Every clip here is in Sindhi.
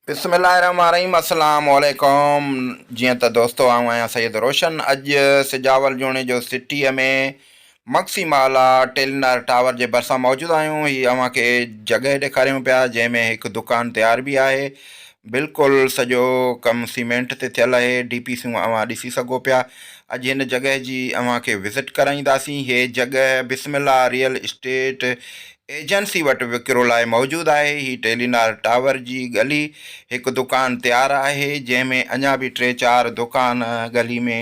بسم الله الرحمن الرحيم اسلام عليڪم جيئن ته دوستو آئون آهيان سيد روشن اڄ سجاول جوڻيجو سٽيء ۾ مگسي محلا ٽيلينار ٽاور جي ڀرسان موجود آهيون هي اوهان کي جڳهه ڏيکاريون پيا جنهن ۾ هڪ دڪان تيار به آهي بلڪل سڄو ڪم سيمينٽ تي ٿيل آهي ڊي پي سيون اوهان ڏسي سگهو پيا اڄ هن جڳهه جي اوهان کي وزٽ ڪرائينداسين هي جڳهه بسم الله ريئل اسٽيٽ ايجنسي وٽ وڪرو لاء موجود آهي. هي ٽيلينار ٽاور جي ڳلي هڪ دڪان تيار آهي، جنهن ۾ اڃا به ٽي چار دڪان ڳلي ۾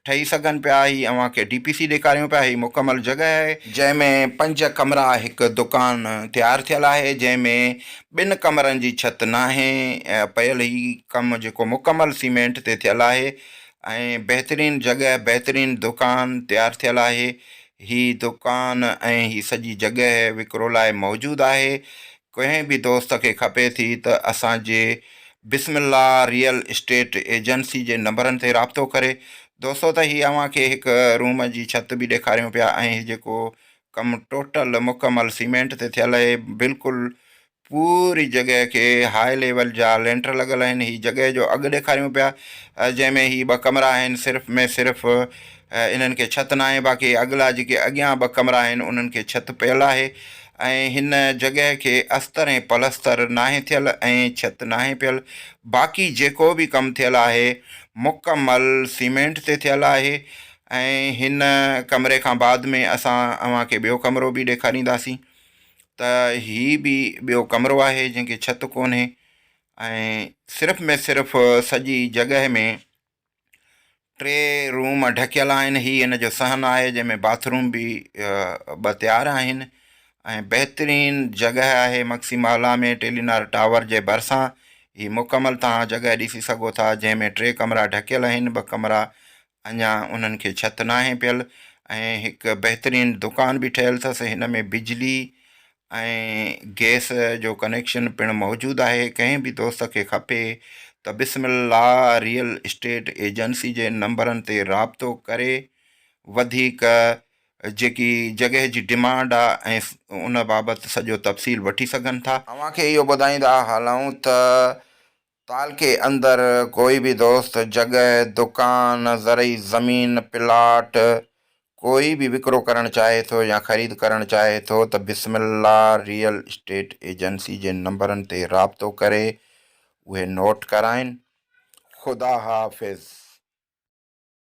ٺهي سگهن پيا. هي اوهان کي ڊي پي سي ڏيکاريون پيا. هي مڪمل جڳهه آهي. جنهن ۾ پنج ڪمرا هڪ دڪان تيار ٿيل آهي، جنهن ۾ ٻن ڪمرن جي ڇت ناهي پيل. هي ڪم جيڪو مڪمل سيمينٽ تي ٿيل آهي ۽ بهترين جڳهه بهترين دڪان تيار ٿيل آهي. هي دڪان ۽ هي سڄي جڳهه وڪرو لاء موجود آهي. ڪنهن به دوست کي کپي ٿي ته اسان جي بسم الله ريئل اسٽيٽ ايجنسي جي نمبرن تي رابطو ڪري. دوستو ته هي اوهان کي هڪ روم جي ڇت به ڏيکاريون پيا ۽ هي جيڪو ڪم ٽوٽل مڪمل سيمينٽ تي ٿيل آهي بلڪل پوري جڳهه کي هاء ليول جا لينٽر لڳل آهن هي جڳهه جو اگهه ڏيکاريون پيا جنهن ۾ هي ٻه ڪمرا آهن صرف ۾ صرف انهن کي ڇت ناهي باقي اڳلا جيڪي اڳيان ٻه ڪمرا آهن انهن کي ڇت پيل آهي ۽ هن جڳهه کي استر ۽ پلستر ناهي ٿيل ۽ ڇت ناهي پيل باقي جيڪو به ڪم ٿيل آهي مڪمل سيمينٽ تي ٿيل آهي ۽ هن ڪمري کان بعد ۾ اسان اوهان کي ٻيو ڪمرو به ڏيکارينداسين ته هي به ٻيو ڪمرو آهي جنهن کي ڇت ڪونهي ۽ صرف ۾ صرف سڄي جڳهه ۾ ٽي روم ڍڪيل آهن هي ان جو صحن آهي جنهن ۾ باٿ روم به ٻه تيار آهن ۽ بهترين جڳهه آهي مگسي محلا ۾ ٽيلينار ٽاور جي ڀرسان هي مڪمل توهان جڳهه ڏسي سگهو ٿا جنهن ۾ ٽي ڪمرا ڍڪيل آهن ٻه ڪمرا اڃا انهن کي ڇت ناهي پيل ۽ هڪ بهترين دڪان به ٺهيل اٿس هن ۾ بجلي ۽ گئس جو ڪنيڪشن پڻ موجود آهي ڪنهن به دوست کي کپي ته بسم الله ريئل اسٽيٽ ايجنسي جي نمبرن تي رابطو ڪري وڌيڪ جيڪي جڳهه جي ڊمانڊ آ ۽ ان بابت سڄو تفصيل وٺي سگهن ٿا. اوهان کي اهو ٻڌائيندا هلون ته تعلقي اندر ڪوئي به دوست جڳهه، دڪان، زرعي زمين، پلاٽ ڪوئي به وڪرو ڪرڻ چاهي ٿو يا خريد ڪرڻ چاهي ٿو ته بسم الله ريئل اسٽيٽ ايجنسي جي نمبرن تي رابطو ڪري اهي نوٽ ڪرائين. خدا حافظ.